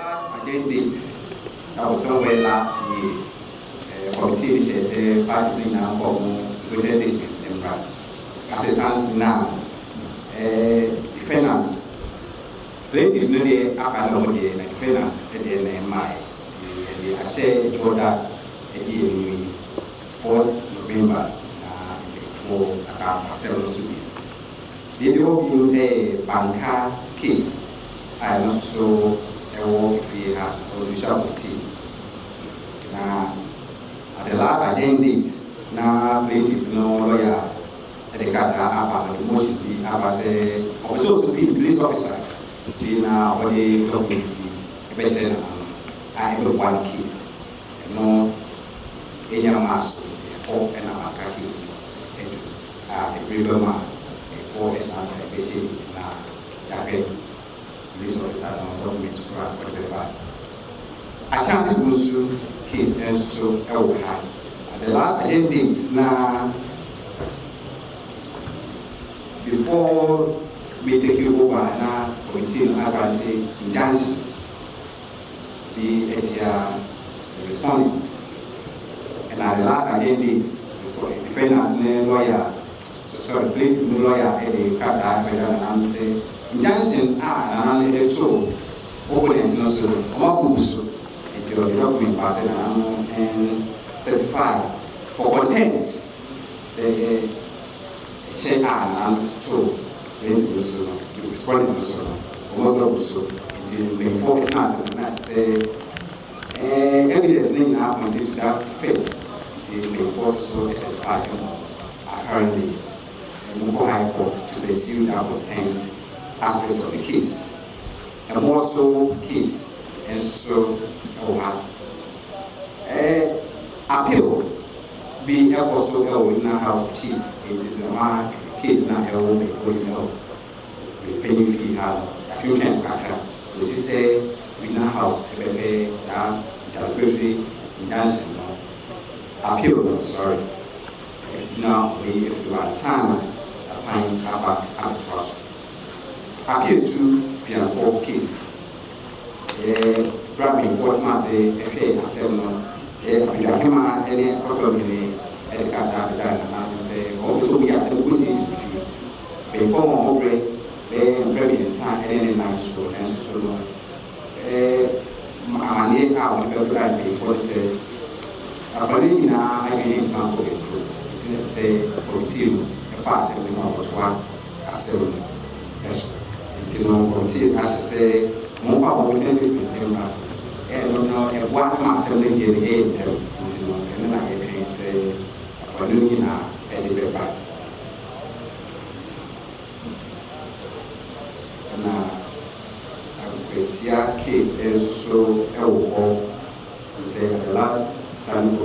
Last adjourned date, that was somewhere last year, committee no hyɛɛ sɛ parties no nyinaa mfa wɔn written statements mmra. As it stands now, defendants, plaintiff no deɛ afa ne wɔn deɛ, na defendants deɛ na ɛmmaeɛ. Nti yɛde ahyɛ dwoda ɛdi anim yi, 4 November, na mpanyinfoɔ asa asɛm no so bi. Deɛ ɛdi hɔ bio yɛ Banka case a ɛno nso so ɛwɔ efie ha, ɛwɔ judicial committee. Na at the last adjourned date, na plaintiff no lawyer ɛde krataa aba, ɔde motion bi aba sɛ ɔpɛ sɛ ɔsubpoena police officer bi na ɔde document bi ɛbɛkyerɛ n'ano a ɛbɛboa ne case. Ɛno ɛnya maa so, nti ɛhɔ ɛna Banka case no ɛdu a ɛbere bɛ mu a ɛfɔ ɛkyɛn sɛ ɛbɛhyɛ date na yɛahwɛ police officer no document koro a ɔde bɛba. Akyɛnse Bonsu case nso so ɛwɔ ha. At the last adjourned date, na before we take over, na committee no agrant injunction bi ɛtia the respondent. And at the last adjourned date, defendant ne lawyer, sorry, plaintiff ne lawyer ɛde krataa ɛbɛda nana sɛ injunction a nana no de to opponent no so no, ɔmo akɔ bu so, nti ɔde document ba sɛ nana no ɛn certify for contempt sɛ ɛhyɛ a nana no to plaintiff no so no, the respondent no so no, ɔmo akɔ bu so. Nti mpanyinfoɔ ɛtena ase no na sɛ evidence ne nyinaa point to that effect, nti mpanyinfoɔ nso so certify ɛmo. Apparently ɛmo kɔ High Court to pursue that contempt aspect of the case. Ɛmo nso case nso so ɛwɔ ha. Appeal bi ɛkɔ so ɛwɔ Regional House of Chiefs, nti na case na ɛwɔ mpanyinfoɔ nyinaa wɔ panyin fie ha no, yɛatwentwɛn so kakra osi sɛ Regional House ɛbɛbɛ saa interlocutory injunction no, appeal no, sorry, na ɔyi efiri hɔ ansa na asan aba abɛtoa so. Appeal to Fiankɔ case, bra mpanyinfoɔ tena ase ɛhwɛ asɛm no, abadwahema ɛne akɔkɔmhene ɛde krataa abɛda nana no sɛ wɔn pɛ sɛ wɔyi asɛm kɔsiesie fie. Mpanyinfoɔ ma wɔn brɛ bɛyɛ mprɛ 3 ɛne ne nan so, nanso so no amanneɛ a wɔde bɛbra mpanyinfoɔ no sɛ afɔre nyinaa adwene ntoma nkɔ bɛkuro, nti ne sɛ committee no ɛfa asɛm no mu akɔtoa asɛm no ɛso. Nti no committee ahyɛ sɛ wɔmfa wɔn written statement mmra. Ɛno no ɛboa ma asɛm no deɛ no ɛyɛ ntɛm, nti no ɛno na yɛtwɛn sɛ afɔre no nyinaa ɛde bɛba. Na Akwatia case nso so ɛwɔ hɔ sɛ at the last time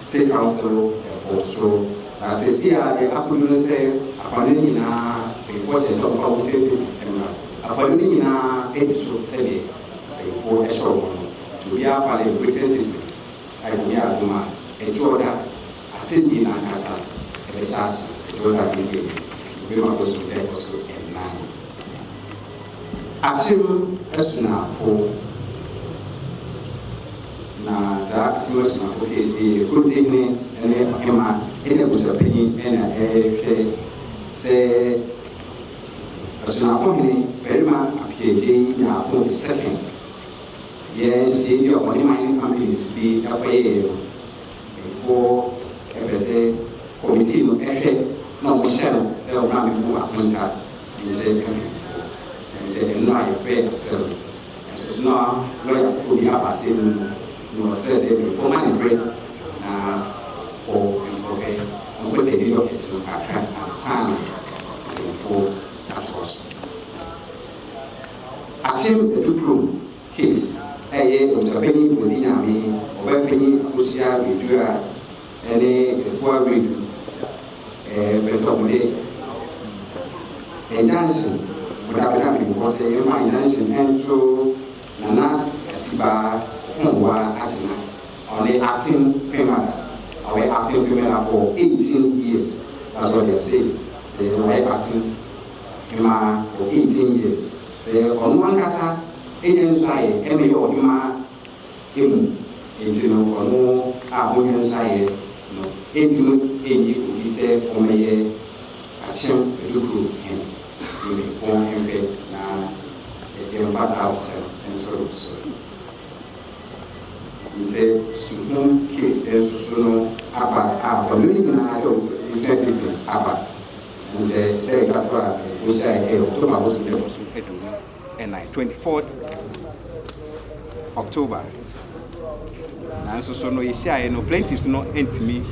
State Council ɛkɔ so, na sɛsi a deɛ akɔdu no sɛ afɔre no nyinaa mpanyinfoɔ hyɛ sɛ ɔmfa written statement mmra. Afɔre no nyinaa adi so sɛdeɛ mpanyinfoɔ ɛhyɛ wɔn no, nti obiara fa ne written statement a ɛnyɛ adom a ɛdwoɔda asɛnni n'ankasa ɛbɛhyɛ ase. Ɛdwoɔda bebree ebi ma kɔ so ɛkɔ so 4. Akyem Asunafo, na saa Akyem Asunafo case yi, kurotihene ne ɔhema ne abusuapanyin ɛna ɛrehwɛ sɛ Asunafo hene barima Apiagye Nyaako Second yɛ nhyehyɛe bi a ɔne mining companies bi akɔyɛɛ no, mpanyinfoɔ ɛpɛ sɛ committee no ɛhwɛ na wɔhyɛ no sɛ wɔn a mebu akonta nkyɛn mpanyinfoɔ ɛm sɛ ɛno a yɛfrɛ asɛm no nso so na lɔya foforɔ bi aba asɛm no mu, nti na ɔsrɛ sɛ mpanyinfoɔ ma ne berɛ na kɔ nkɔhwɛ nkɔtɛ bi docket no kakra ansa na mpanyinfoɔ atoa so. Akyem Adukurom case, ɛyɛ abusuapanyin Odi Nyame, ɔbɛpanyin Akosua Redu a ɛne Efua Redu pɛ sɛ ɔmode injunction wɔde abɛda mpanyinfoɔ sɛ yɛmfa injunction ɛnto Nana Asibaa Ɔkɔnwa agyina ɔne acting queen mother. Ɔyɛ acting queen mother for 18 years. That's what they say. Ɔyɛ acting queen for 18 years sɛ ɔno ankasa. Ɛnyɛ nso ayɛ ɛmɛyɛ ɔhemaa emu, nti no ɔno a ɔnyɛ nso ayɛ no ɛntumi ɛnyi obi sɛ ɔmɛyɛ Akyem Adukuro hene. Nti mpanyinfoɔ nhwɛ na yɛmfa saa ɔhyɛ no nto so. Sɛ Suhum case nso so no aba a, fɔno no nyinaa dɛ written statement aba sɛ dɛ ɛka to a mpanyinfoɔ hyɛ a ɛyɛ October bosom dɛ ɛtɔ so 24, 24th October. Nanso so no yɛhyiaeɛ no, plaintiffs no ntumi